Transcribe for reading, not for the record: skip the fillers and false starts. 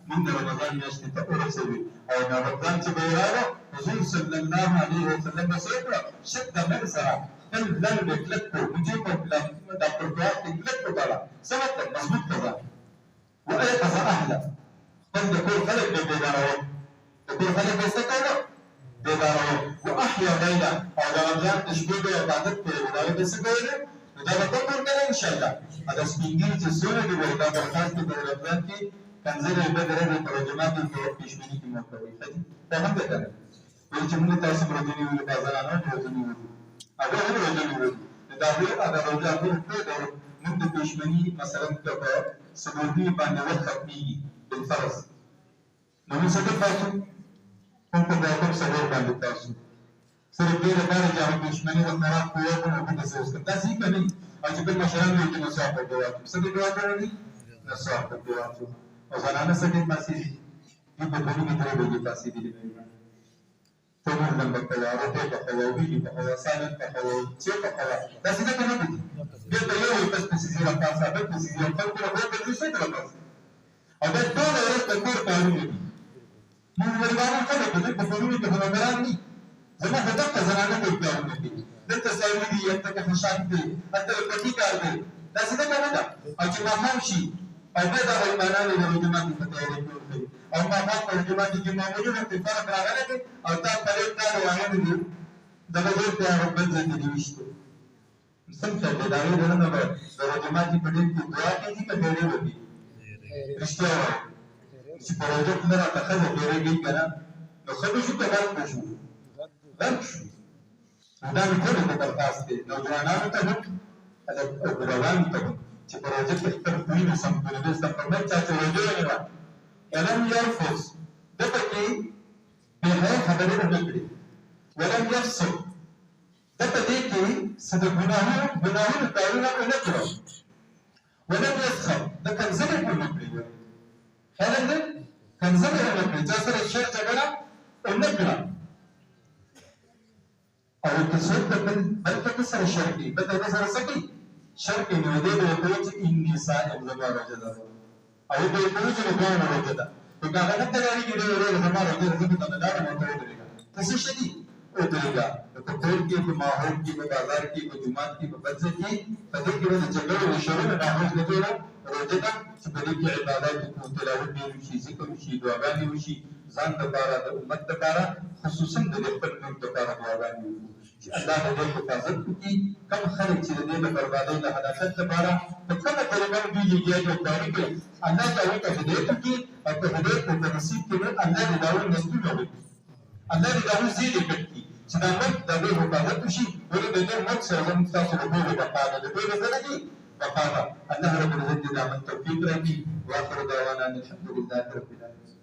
موږ د رمضان میاشتې ته ورسوي. او رمضان چې به یې راغی، حضور صلی الله علیه وسلم به څه وکړه؟ شک د مل سره خپل لل به کلک کړو، موږ یې په دا پرتوال کې کلک وتاړه. څه مطلب؟ مضبوط کړه. وایقظ اهله، خپل د کور خلک به بیدارول، د کور خلک به څه کوله؟ بیدارول. واحیا لیله، او د رمضان د شپې به عبادت کولو، د هغې به څه کولو؟ نو دا به کوم ورکړی ان شاء الله. دا سپین ږیري چې څونه دي، وایي دا درخواست دی په رمضان کې کنځلې بدې ردې په جومات کې په پېشمني کې مه کوئ. ښه دي، دا هم ده که نه؟ وایي چې موږ تاسو هم روژه نیولي، دا زنانه هم روژه نیولي، هغوی هم روژه نیولي، نو د هغوی هغه روژه هغوی پرېږدو. موږ د پېشمني مثلا که په څلور نیمې باندې وخت ختمېږي بالفرض، نو موږ څه ته پاڅو؟ موږ په کوم څلور باندې پاڅو، صرف دې لپاره چې هغه پېشمني وخت خراب کړو، وکړو، نو بل څه اوس داسې که نه. او چې بل مشران وایي چې نو سواک پکې واچو، څه پکې واچو؟ نو سواک پکې واچو. او زنانه څه ټیم پاڅېږي؟ دوی په 2:30 درې بجې پاڅېدلي. تنور لمبه کوه، روټۍ پخوه، وریجې پخوه، سالن پخوه، څه پخوه، داسې نه که نه دي؟ بیا په یو کس پسې ځي راپاڅه، بل پسې ځي، خلکو له خوا ته څه ته راپاڅه، او بیا ټوله ورځ د کور کارونه دي. موږ غریبانان خلک یو، په کورونو کې خو نوکران دي، زموږ خو دلته زنانه ټول کارونه کوي، دلته څاروي دي، هلته کې خشاک دی، هلته د پټي کار دی، داسې نه که نه ده؟ او چې ماښام شي او بیا دا غریبانان د روژه ماتي په تیارۍ کې ورکوي، او ماښام په روژه ماتي کې معمولي وخت فرق راغلی دی، او تا پرېټ دا روانه دي، دغه ځای ته هغه بل ځای ته دې ویشتی. سم خیال دی، د هغې دننه به د روژه ماتي په ټیم کې دعا کېږي که خیرې به کېږي؟ رښتیا وایي چې په روژه کې نه راته ښځه خیرې کوي که نه، نو ښه به شو که غرق به شو؟ غرق شو. نو دا مې ټولو ته درخواست دی، نوجوانانو ته هم او بوډاګانو ته هم، چې په روژه کې خپل خویونه سم کړو. نبي اسلام فرمایي چا چې روژه ونیوه ولم یرفث، ده پکې بې حیا خبرې ونه کړې، ولم یفسق، ده په دې کې څه د ګناهونو کارونه ونه کړل، ولم یسخر، ده کنځلې ونه کړې، خیال دی کنځلې ونه کړې، چا سره شر جګړه ونه کړه. او که څوک د بل ته سره شر کوي، بل ته سره څه کوي؟ شر کوي، نو دې به ورته وایي چې انی صائم، زما روژه ده، او به ورته وایي چې د دواړو روژه ده. نو که هغه نه تیارېږي، دی وروره زما روژه ده، زه به ته لاړم او ته ودرېږه، ته څه شي دي ودرېږه. نو په کور کې، په ماحول کې، په بازار کې، په جومات کې، په بل ځای کې، په دې کې به د جګړو د شرونو ماحول نه جوړه روژه ده چې په دې کې عبادت وکړو، تلاوت ډېر وشي، ذکر وشي، دعاګانې وشي، ځان دپاره، د امت دپاره، خصوصا د دې خپل ملک دپاره دعاګانې وکړو چې الله د دې حفاظت وکړي. کم خلک چې د دې د بربادۍ د هلاکت لپاره په کومه طریقه هم دوی لګیا دي او خواري کوي، الله دې هغوی ته هدایت وکړي، او که هدایت په نصیب کې نه، الله دې د هغوی نسلونه وکړي، الله دې د هغوی زیرې کټ کړي چې دا ملک د هغوی حفاظت وشي. ولې د دې ملک سره زموږ ستاسو د ټولو بقا ده، د ټولو څه نه دي بقا ده. الله رب العزت دې د عمل توفیق راکړي. واخر دعوانا ان الحمد لله رب العالمین.